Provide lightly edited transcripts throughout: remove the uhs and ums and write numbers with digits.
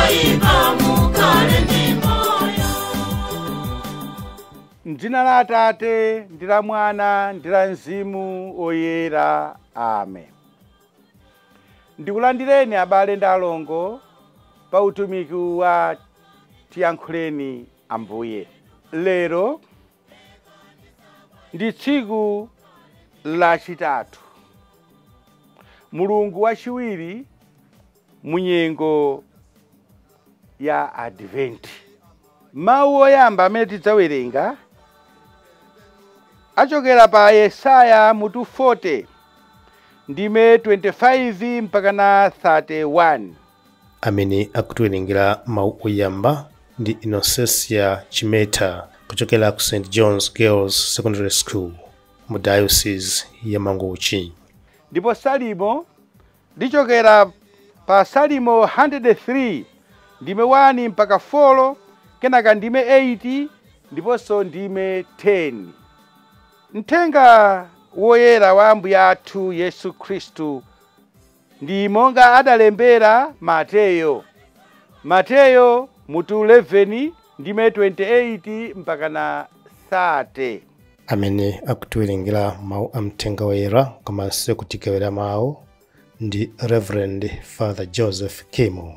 Zoipa mukale ndi moyo. Mdzina la Atate ndi la Mwana ndi la Mzimu Oyera, amen. Ndikulandireni abale ndi alongo pa utumiki wa Tiyankhuleni Ambuye. Lero ndi tsiku lachitatu, mulungu wachiwiri munyengo ya Adventi. Mawu oyamba amene tidzawerenga achokera pa Yesaya mutu 40 ndime 25 mpaka na 31. Amene akutiwerengera mawu oyamba ndi Innocentia Chimeta kuchokera ku St John's Girls Secondary School mu Diocese ya Mangochi. Ndipo Salimo lichokera pa Salimo 103 ndime 1 mpaka 4, kenaka ndime 8 ndiponso ndime 10. Mthenga woyera wa Ambuye athu Yesu Khristu ndi monga adalembera Mateyo. Mateyo mutu 11 ndime 28 mpaka na 30. Amene akutiwerengera mawu a mthenga woyera komanso kutigawira mawu ndi Reverend Father Joseph Kimo,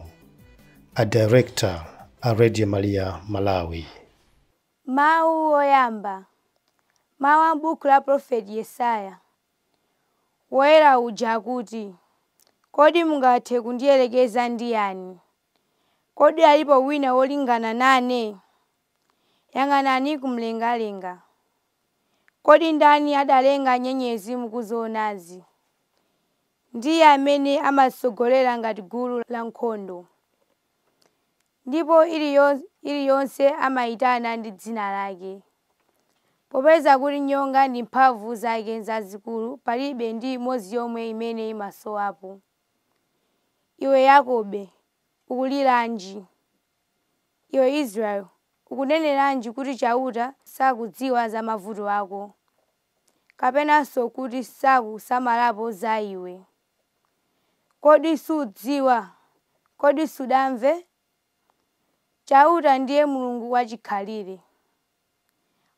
a director a Radio Maria Malawi. Mawu oyamba, mawu a buku la Profeti Yesaya. Woyera uja akuti, kodi mungathe kundiyelekeza ndi yani? Kodi alipo wina wolingana nane? Yang'anani kumlengalenga. Kodi ndani adalenga nyenyezi mukuzionazi? Ndiye amene amatsogolera ngati gulu la nkhondo, ndipo iliyonse amayitana ndi dzina lake. Popeza kuti nyonga ndi mphamvu zake zazikulu, palibe ndi imodzi yomwe imene imasowapo. Iwe Yakobe, ukuliranji? Iwe Israeli, ukuneneranji kuti Chauta sakudziwa za mavuto ako, kapenanso kuti sakusamalapo za iwe? Kodi sudziwa? Kodi sudamve? Chauta ndiye Mulungu wachikhalire,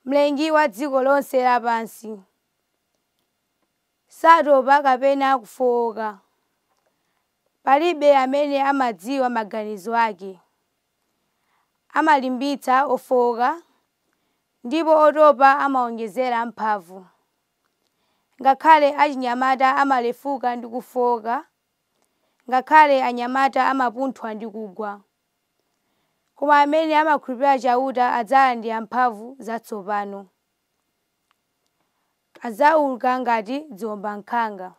mlengi wa dziko lonse lapansi. Satopa kapena kufowoka. Palibe amene amadziwa maganizo ake. Amalimbitsa ofowoka, ndipo otopa amawonjezera mphamvu. Ngakhale achinyamata amalefuka ndi kufowoka, ngakhale anyamata amapunthwa ndi kugwa. Koma amene amakhulupirira Chauta adzalandira mphamvu zatsopano. Adzauka ngati ziwombankhanga.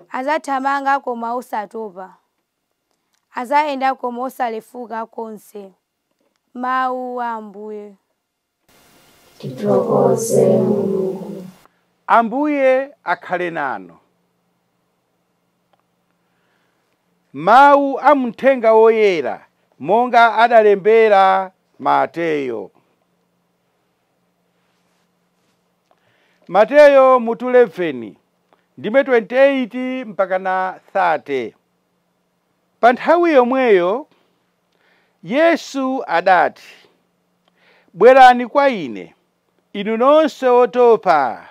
Adzathamanga koma osatopa. Adzayenda koma osalefuka konse. Mawu a Ambuye. Tithokoze Mulungu. Ambuye akhale nanu. Mawu a mthenga woyera monga adalembera Mateyo. Mateyo mutu 11 ndime 28 mpaka na 30. Pa nthawi yomweyo Yesu adati, bwerani kwa ine inu nonse otopa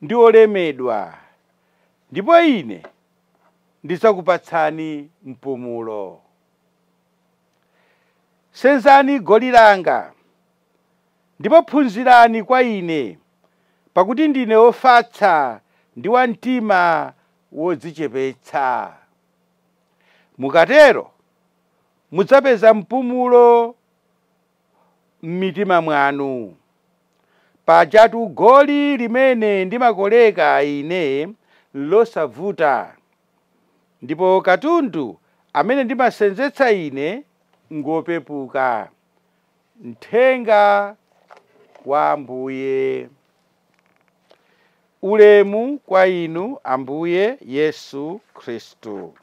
ndi olemedwa, ndipo ine ndidzakupatsani mpumulo. Senzani goli langa ndipo phunzirani kwa ine, pakuti ndine wofatsa ndi wa mtima wodzichepetsa. Mukatero mudzapeza mpumulo m'mitima mwanu. Pajatu goli limene ndimakoleka ine losavuta, ndipo katundu amene ndimasenzetsa ine ngopepuka. Mthenga wa Ambuye. Ulemu kwa inu Ambuye Yesu Khristu.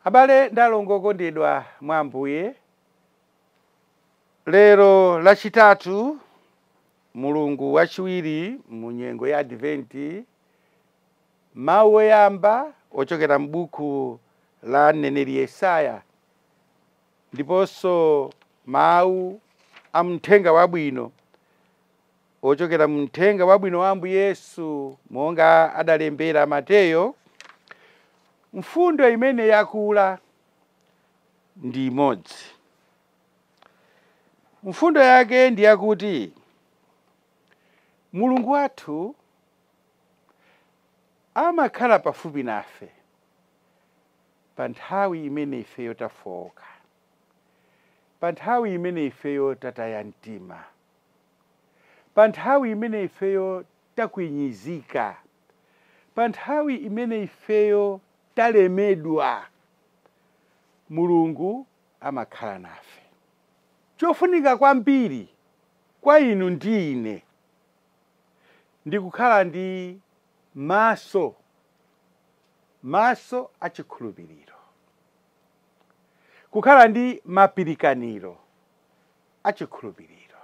Abale ndi alongo okondedwa mwa Ambuye, lero lachitatu, mulungu wachiwiri mu nyengo ya Adventi, mawu oyamba ochokera m'buku la mneneri Yesaya ndiponso mawu a mthenga wabwino ochokera mthenga wabwino wa Ambuye Yesu monga adalembera Mateyo, mfundo imene yakula ndi imodzi. Mfundo yake ndi yakuti Mulungu wathu amakhala pafupi nafe pa nthawi imene ifeyo tafowoka, pa nthawi imene ifeyo tataya mtima, pa nthawi imene ifeyo takwinyizika, pa nthawi imene ifeyo talemedwa, Mulungu amakhala nafe. Chofunika kwambiri kwa inu ndi ine ndi kukhala ndi maso achikhulupiriro, kukhala ndi mapirikaniro achikhulupiriro.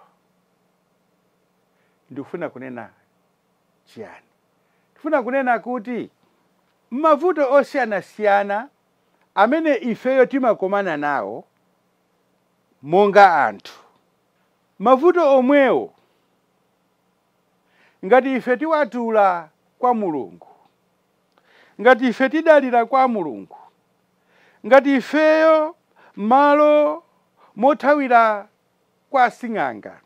Ndikufuna kunena chiyani? Ndikufuna kunena kuti mavuto osiyanasiyana amene ifeyo timakomana nawo monga anthu, mavuto omwewo ngati ife tiwatula kwa Mulungu, ngati ife tidalira kwa Mulungu, ngati ifeyo malo mothawira kwa sing'anga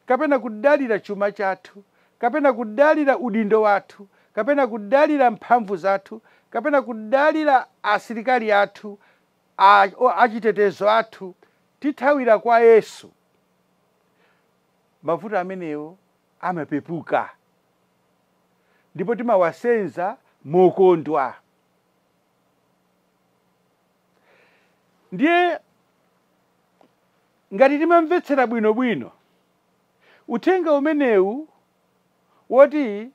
kapena kudalira chuma chathu kapena kudalira udindo wathu kapena kudalira mphamvu zathu kapena kudalira asilikali athu achitetezo athu, tithawira kwa Yesu, mavuto amenewo amapepuka ndipo timawasenza mokondwa. Ndiye ngati timamvetsera bwinobwino uthenga umenewu woti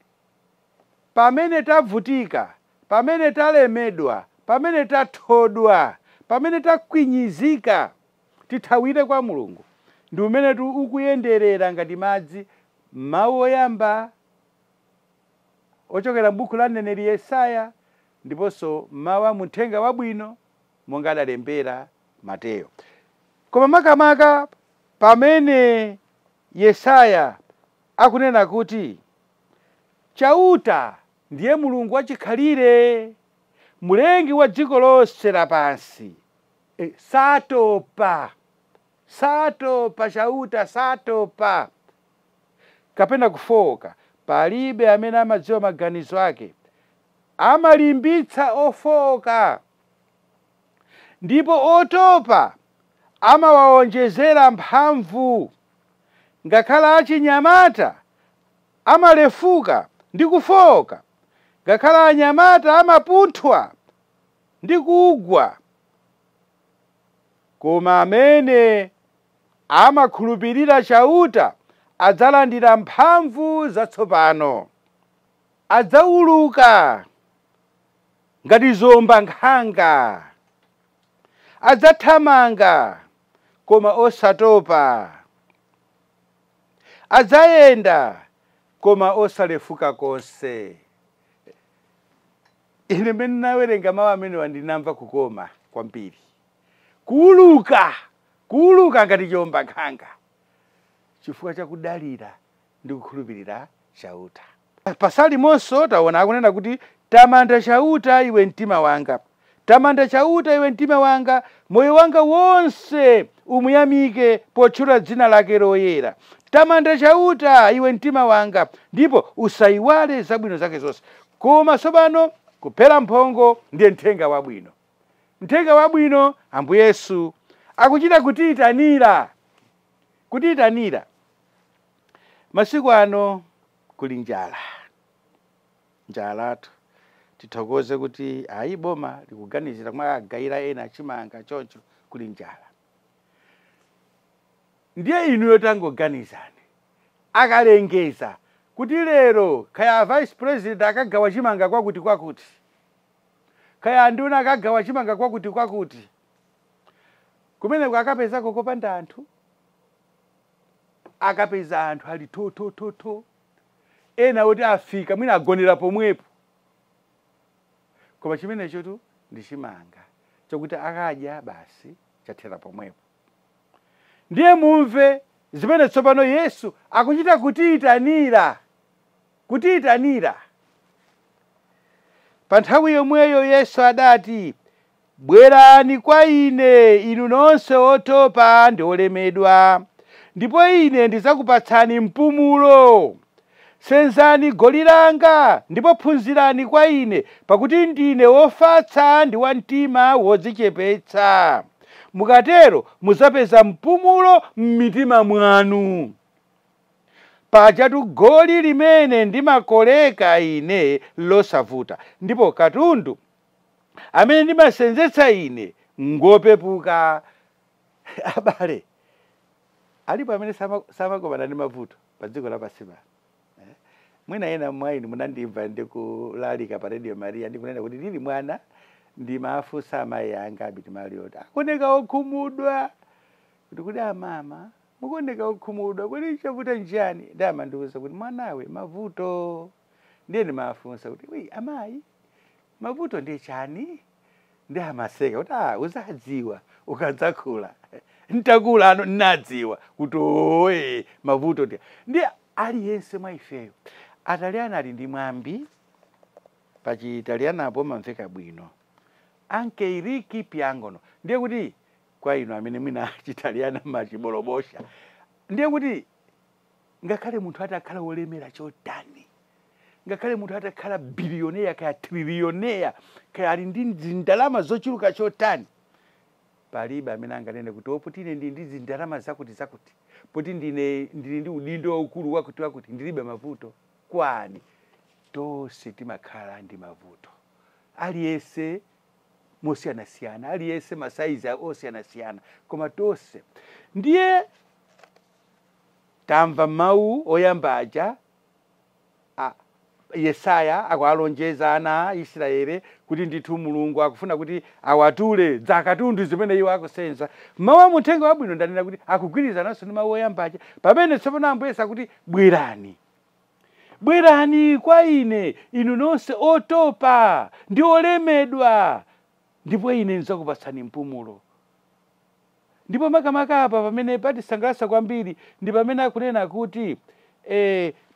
pamene tavutika, pamene talemedwa, pamene tathodwa, pamene takwinyizika, tithawire kwa Mulungu, ndi umene ukuyenderera ngati madzi. Mawu oyamba ochokera m'buku la mneneri Yesaya ndiponso mawu a muthenga wabwino monga adalembera Mateyo. Koma makamaka pamene Yesaya akunena kuti Chauta ndiye Mulungu wachikhalire, mulengi wa dziko lonse lapansi, satopa, satopa Chauta, satopa kapena kufowoka. Palibe amene amadziwa maganizo ake, amalimbitsa ofowoka ndipo otopa amawawonjezera mphamvu. Ngakhala achinyamata amalefuka ndi kufowoka, ngakhala anyamata amapunthwa ndi kugwa, koma amene amakhulupirira Chauta adzalandira mphamvu zatsopano, adzawuluka ngati zombankhanga, adzathamanga koma osatopa, adzayenda koma osalefuka konse. Ine mmene nawerenga mawu amenewa ndinamva kukoma kwambiri. Kuuluka, kuuluka ngati chombankhanga, chifukwa chakudalira ndi kukhulupirira Chauta. Pasalimonso taona akunena kuti tamanda Chauta iwe mtima wanga, tamanda Chauta iwe mtima wanga, moyo wanga wonse umuyamike potchula dzina lake loyera. Tamanda Chauta iwe mtima wanga, ndipo usayiwale zabwino zake zonse. Koma tsopano kuphera mphongo ndiye mthenga wabwino. Mthenga wabwino Ambuye Yesu akuchita kutiyitanira, kutiyitanira. Masiku ano kuli njala, njalatu. Tithokoze kuti ayi boma likuganizira kumagayira ena chimanga choncho, kuli njala. Ndiye inuyo tangoganizani, akalengeza kuti lero kaya vice president akagawa chimanga kwakuti kwakuti, kaya nduna akagawa chimanga kwakuti kwakuti, kumeneko akapezako kopanda anthu, akapeza anthu ali tho tho tho tho, ena oti afika mwina agonera pomwepo. Koma chimenechotu ndi chimanga chokuti akadya basi chathera pomwepo. Ndiye mumve zimene tsopano Yesu akuchita kutiyitanira, kutiyitanira. Pa nthawi yomweyo Yesu adati, bwerani kwa ine inu nonse otopa ndi olemedwa, ndipo ine ndidzakupatsani mpumulo. Senzani goli langa ndipo phunzirani kwa ine, pakuti ndine wofatsa ndi wamtima wodzichepetsa. Mukatero mudzapeza mpumulo m'mitima mwanu. Pajatu goli limene ndimakoleka ine losavuta, ndipo katundu amene ndimasenzetsa ine ngopepuka. Abale, alipo amene samakomana ndi mavuto pa dziko lapansi pano. Mwina ena mwa inu munandimva ndikulalika pa Radio Maria ndikunena kuti ndili mwana ndimafunsa amayi anga Abiti Mariota, akuoneka okhumudwa, kuti kuti amama mukuoneka okhumudwa, kuti chavuta njani? Ndi amandiwuza kuti mwanawe mavuto. Ndiye ndimafunsa kuti wi amayi mavuto ndiye chani? Ndi amaseka kuti uzadziwa ukadzakula. Ntakula ano nnadziwa kuti oye mavuto ndiye. Ndiye aliyense mwa ifeyo Ataliana ali ndi mwambi, pachiitalianapo mamveka bwino, anche i ricchi piangono. Ndiye kuti kwa inu amene mwina Chitaliana machibolobosha, ndiye kuti ngakhale munthu atakhala wolemera chotani, ngakhale munthu atakhala bilioneya kaya trilioneya kaya ali ndi zindalama zochuluka chotani, palibe amene anganene kuti poti ine ndili ndi zindalama zakuti zakuti, poti ndine ndili ndi udindo waukulu wakuti wakuti, ndilibe mavuto. Kwani tonse timakhala ndi mavuto, aliyense mosiyanasiyana, aliyense masaizi osiyanasiyana, koma tonse. Ndiye tamva mawu oyamba aja Yesaya akualonjeza ana a Israeli kuti ndithu Mulungu akufuna kuti awatule zakatundu zimene iwo akusenza. Mawu a muthenga wabwino ndanena kuti akugwirizananso ndi mawu oyamba aja, pamene tsopano Ambuye Yesu akuti bwerani, bwerani kwa ine inu nonse otopa ndi olemedwa, ndipo ine ndidzakupatsani mpumulo. Ndipo makamaka apa pamene patisangalatsa kwambiri ndi pamene akunena kuti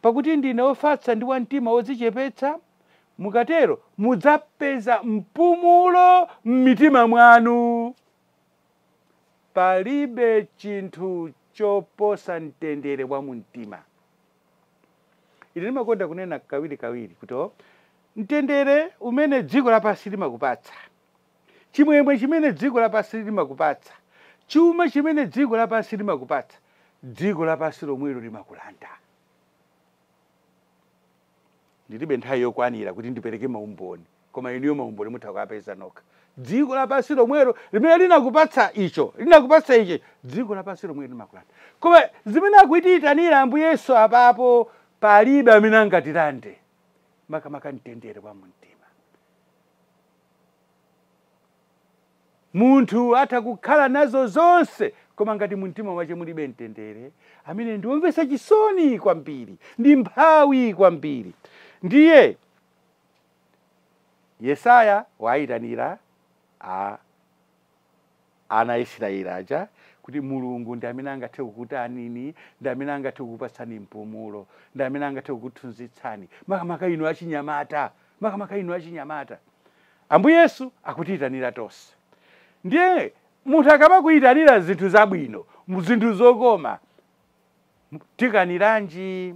pakuti ndine ofatsa ndi wamtima wodzichepetsa, mukatero mudzapeza mpumulo m'mitima mwanu. Palibe chinthu choposa mtendere wa mumtima. Ine ndimakonda kunena kawiri kawiri kuti mtendere umene dziko lapansi limakupatsa, chimwemwe chimene dziko lapansi limakupatsa, chuma chimene dziko lapansi limakupatsa, dziko lapansi lomwelo limakulanda. Ndilibe nthawi yokwanira kuti ndipereke maumboni, koma inuyo maumboni mutha kuwapeza nokha. Dziko lapansi lomwelo limene linakupatsa icho, linakupatsa icho, dziko lapansi lomwelo limakulanda. Koma zimene akutiyitanira Ambuye Yesu apapo, palibe amene angatilande, makamaka mtendere wa mumtima. Munthu atha kukhala nazo zonse, koma ngati mumtima mwache mulibe mtendere, amene ndi womvetsa chisoni kwambiri, ndi mphawi kwambiri. Ndiye Yesaya wayitanira ana Israeli aja kuti Mulungu ndi amene angathe kukutanini, ndi amene angathe kukupatsani mpumulo, ndi amene angathe kukuthunzitsani, makamaka inu achinyamata, makamaka inu achinyamata. Ambuye Yesu akutiyitanira tonse. Ndiye munthu akamakuyitanira zinthu zabwino, zinthu zokoma, tikaniranji?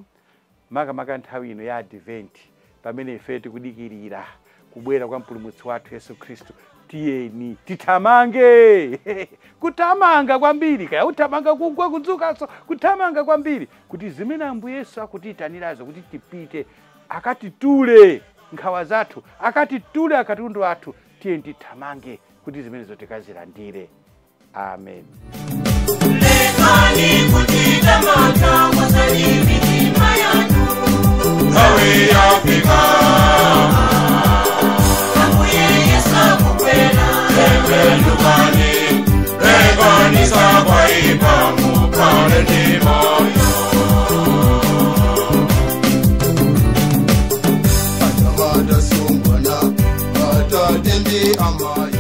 Makamaka nthawi ino ya Advent, pamene ife tikudikirira kubwera kwa mpulumutsi wathu Yesu Khristu, tiyeni tithamange kuthamanga kwambiri, kaya uthamanga kugwa kudzukanso, kuthamanga kwambiri kuti zimene Ambuye Yesu akutiyitanirazo kuti tipite, akatitule nkhawa zathu, akatitule akatundu athu, tiyeni tithamange kuti zimenezo tikazilandire. Amen. Lekani kuchita mantha, konzani mitima yanu. Nthawi yafika. Ambuye Yesu akubwera. Tembenukani, lekani zakwaipa, mukhale ndi moyo. Atamata sungwana, Atate ndi amayi.